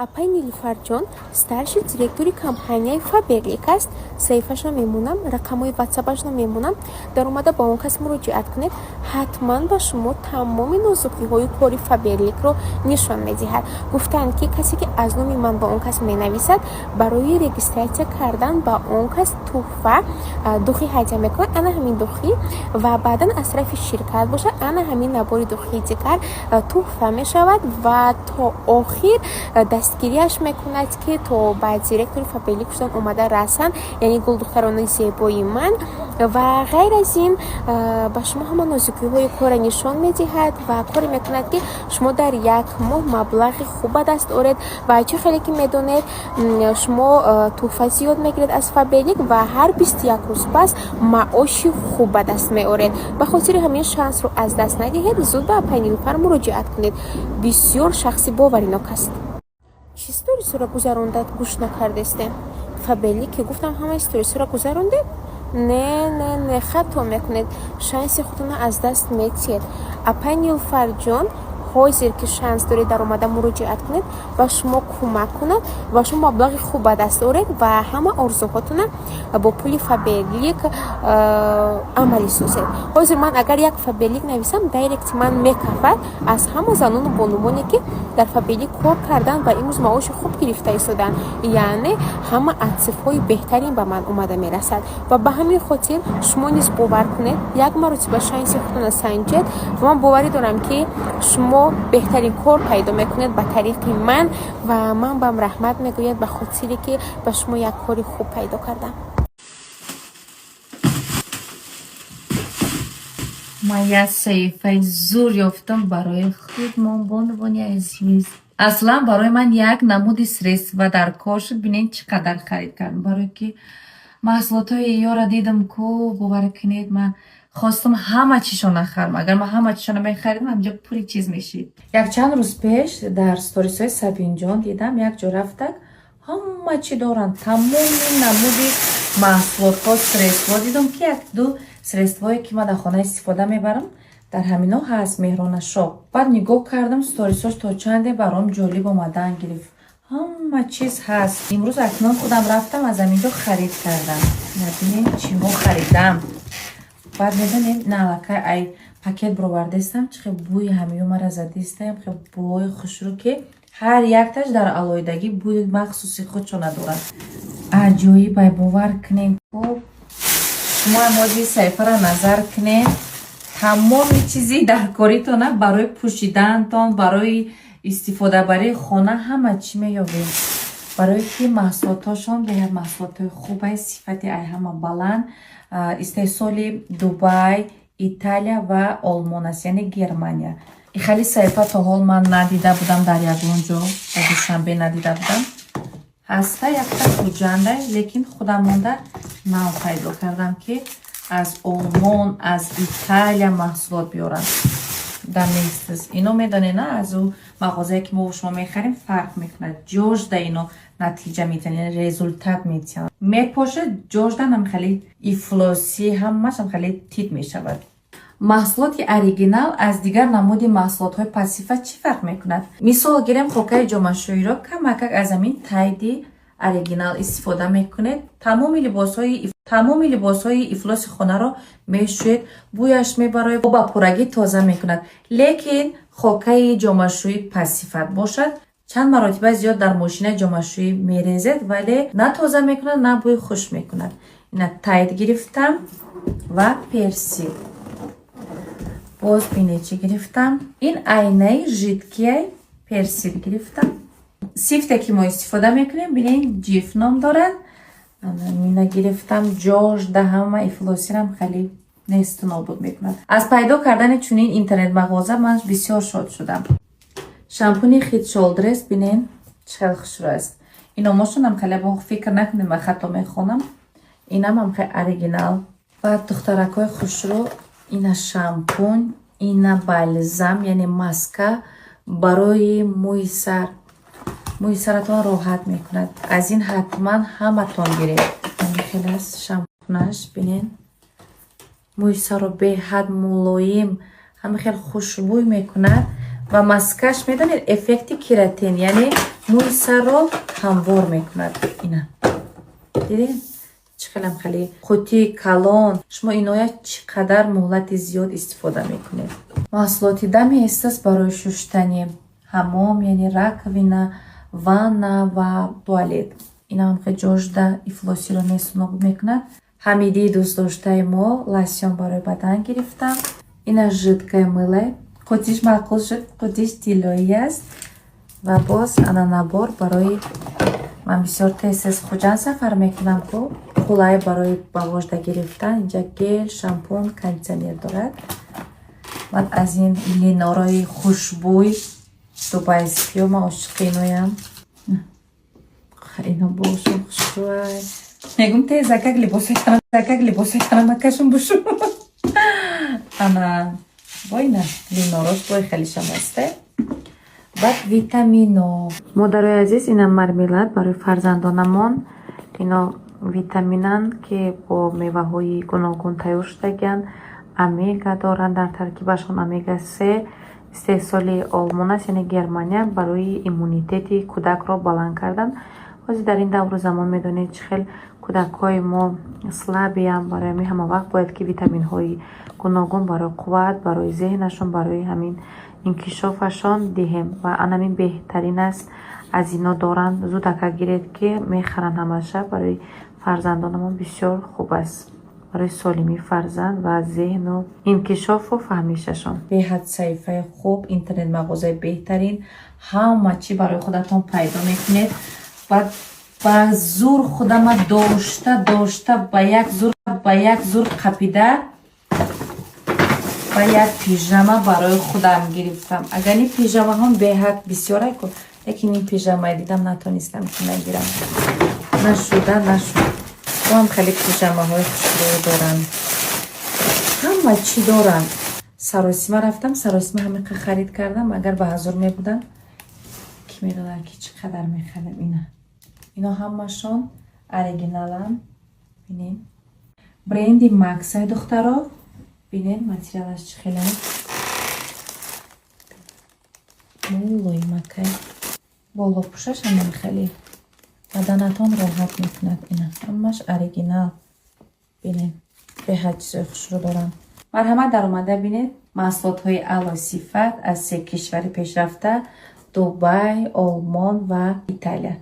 Апай Нилуфарҷон старший директори компанияи Фаберлик аст. Саҳифаашро мемонам, рақамҳои ватсапашро мемонам. Даромада ба он кас муроҷиат кунед, ҳатман ба шумо тамоми нозукиҳои кори Фаберликро нишон медиҳад. Гуфтанд, ки касе, ки аз номи ман ба он кас менависад, барои регистрация кардан ба он кас туҳфа, духи ҳадя мекунад, ана ҳамин духи, ва баъдан аз тарафи ширкат бошад, ана ҳамин набори духии дигар туҳфа мешавад ва то охир дастгириаш мекунад, ки то ба директори Фаберлик шудан омада расанд, яъне гулдухтарони зебои ман. Ва ғайр аз ин ба шумо ҳама нозукиҳои корро нишон медиҳад ва коре мекунад, ки шумо дар як моҳ маблағи хуб ба даст оред. Ва чӣ хеле ки медонед, шумо туҳфа зиёд мегиред аз Фаберлик ва ҳар 21 рӯз пас маоши хуб ба даст меоред. Ба хотири ҳамин шансро аз даст надиҳед, зуд ба апай Нилуфар муроҷиат кунед. Бисёр шахси боваринок аст. Чӣ сторисҳоро гузарондад, гӯш накардестем? Фаберлик ки гуфтам, ҳамаи сторисҳоро гузарондед? Не, не, не, хато мекунед, шанси худтонро аз даст метиҳед. Апай Нилуфарҷон, ҳозир ки шанс доред, даромада муроҷиат кунед, ба шумо кӯмак кунад ва шумо маблағи хуб ба даст оред ва ҳама орзуҳотона бо пули Фаберлик амалӣ созед. Ҳозир ман агар як Фаберлик нависам, дайректи ман мекафад аз ҳама занону бонувоне, ки дар Фаберлик кор карданд ва имрӯз маоши хуб гирифта истоданд, яъне ҳама отзывҳои беҳтарин ба ман омада мерасад. Ва ба ҳамин хотир шумо низ бовар кунед, як маротиба шанси худтонро санҷед ва ман боварӣ дорам, ки шумо беҳтарин кор пайдо мекунед ба тариқи ман. Ва ман бам раҳмат мегӯяд, ба хотире ки ба шумо як кори хуб пайдо кардам. Ман як саҳифаи зур ёфтам барои худмон, бонувони азиз. Аслан барои ман як намуди средства дар кор шуд. Бинед, чӣ қадар харид кардам, барое ки маҳсулотҳои ёра дидам ку, бовар кунед, ман хостам ҳама чизшона харам. Агар ман ҳама чизшона мехаридам, ҳаминҷо пури чиз мешид. Якчанд рӯз пеш дар сторисҳои Сабинҷон дидам, як ҷо рафтак, ҳама чӣ доранд, тамоми намуди маҳсулотҳо, средство. Дидам, ки як ду средствое, ки ман дар хона истифода мебарам, дар ҳамино ҳаст, Меҳрона шоп. Баъд нигоҳ кардам сторисош, то чанде баром ҷолиб омадан гирифт. Ҳама чиз ҳаст. Имрӯз акнун худам рафтам, аз ҳаминҷо харид кардам. Набинед, чиҳо харидам. Баъд медонед, на аллакай ай пакет бировардестам, чӣ хел бӯи ҳамиё мара задистаям, хел бӯи хушрӯ, ки ҳар якташ дар алоҳидагӣ бӯи махсуси худшона дорад. Аҷоиб ай, бовар кунед. Шумо ҳози саҳифаро назар кунед, тамоми чизи даркоритона барои пӯшидантон, барои истифодабарии хона ҳама чӣ меёбед, барое ки маҳсулотҳошон беҳад маҳсулотҳои хубай, сифати ай ҳама баланд, истеҳсоли Дубай, Италия ва Олмон аст, яъне Германия. Хеле саҳифа то ҳол ман надида будам дар ягон ҷо, дар Душанбе надида будам. Ҳаста якта Хуҷанда, лекин худам монда нав пайдо кардам, ки аз Олмон, аз Италия маҳсулот биёранд. Дар нестас ино, медонед, на аз ӯ мағозае, ки мо шумо мехарем, фарқ мекунад. Ҷожда ино натиҷа метиҳанд, яъне результат метиҳанд. Мепошад, ҷождан хеле ифлосӣ ҳамааш хеле тит мешавад. Маҳсулоти оригинал аз дигар намуди маҳсулотҳои пастсифат чӣ фарқ мекунад? Мисол гирем, хокаи ҷомашӯиро камакак аз ҳамин Тайди оригинал истифода мекунед, тамоми либосҳои ифлоси хонаро мешӯед, бӯяш мебарояд, ба пуррагӣ тоза мекунад. Лекин хокаи ҷомашӯӣ пастсифат бошад, чанд маротиба зиёд дар мошинаи ҷомашӯӣ мерезед, вале на тоза мекунад, на бӯи хуш мекунад. Ина Тайд гирифтам ва Персил. Боз бинед, чӣ гирифтам. Ин айнаи жидкияй Персил гирифтам. Сифте, ки мо истифода мекунем, бинед, Ҷиф ном дорад. Мина гирифтам, ҷош да ҳама ифлосирам хеле несту нобуд мекунад. Аз пайдо кардани чунин интернет-мағоза ман бисёр шод шудам. Шампуни Head Shoulders, бинен, чӣ хел хушрӯ аст. Иномошонам хеле, бо фикр накунед, ман хато мехонам, инам ҳам хеле оригинал. Баъд, духтаракҳои хушрӯ, ина шампунь, ина бальзам, яъне маска барои мӯи сар. Мӯи саратон роҳат мекунад. Аз ин ҳатман ҳаматон гиред. Хел аст шампунаш, бинен, мӯи сарро беҳад мулоим, ҳама хел хушбӯй мекунад. Ва маскаш, медонед, эффекти кератин, яъне Мӯи сарро ҳамвор мекунад. Ина, дидед, чӣ хелам хеле қуттии калон. Шумо иноя чӣ қадар муҳлати зиёд истифода мекунед. Маҳсулоти дами эстас барои шуштани ҳамом, яъне раковина, ванна ва туалет. Инам хел ҷожда ифлосиро несту нобуд мекунад. Ҳамидии дӯстдоштаи мо лосьон барои бадан гирифтам. Ина жидкое мыло, қуттиш маъқул шуд, қуттиш тиллоӣ аст. Ва боз ана набор барои ман, бисёр тез тез Хуҷанд сафар мекунам ку, қулай барои ба вожда гирифтан. Инҷа гель, шампун, кондитсионер дорад. Баъд аз ин линорои хушбӯй дубайскиё, ман ошиқи иноям. Ино бошо хушбӯй. Мегум, тезакак либосакак либосакана накашум бушу. Ана бойна линорош бой хелишам асте. Баъд витамино. Модарои азиз, ина мармелад барои фарзандонамон. Ино витаминанд, ки бо меваҳои гуногун тайёр шудагианд, омега доранд дар таркибашон, омега се. Истеҳсоли Олмон аст, яъне Германия, барои иммунитети кӯдакро баланд кардан. Ҳозир дар ин давру замон медонед, чӣ хел кӯдакҳои мо слабый анд. Барои ҳамин ҳамавақт бояд, ки витаминҳои гуногун барои қувват, барои зеҳнашон, барои ҳамин инкишофашон диҳем. Ва анамин беҳтарин аст. Аз ино доранд, зуд ака гиред, ки мехаранд ҳамаша. Барои фарзандонамон бисёр хуб аст, барои солимии фарзанд ва зеҳну инкишофу фаҳмишашон. Беҳад саҳифаи хуб, интернет-мағозаи беҳтарин, ҳама чӣ барои худатон пайдо мекунед. Баъд ба зур худама дошта дошта, ба як зур қапида ба як пижама барои худам гирифтам. Агар ин пижамаҳом беҳад бисёрай ку, лекин ин пижамаи дидам, натонистам, ки нагирам. Нашуда нашуд. Боам хеле пижамаҳои хушрӯ доранд, ҳама чӣ доранд. Саросима рафтам, саросима ҳамиқа харид кардам. Агар ба ҳазур мебудам, ки медонад, ки чӣ қадар мехаридам. Ина, ино ҳамашон оригиналанд. Бинед, бренди Максай. Духтаро, бинед, материалаш чӣ хеле мулоимакай, болопӯшаш ҳамин хеле баданатон роҳат мекунад. Ина, ҳамаш оригинал. Бинед, беҳад чизои хушрӯ доранд. Марҳамат, даромада бинед, маҳсулотҳои аълосифат аз се кишвари пешрафта: Дубай, Олмон ва Италия.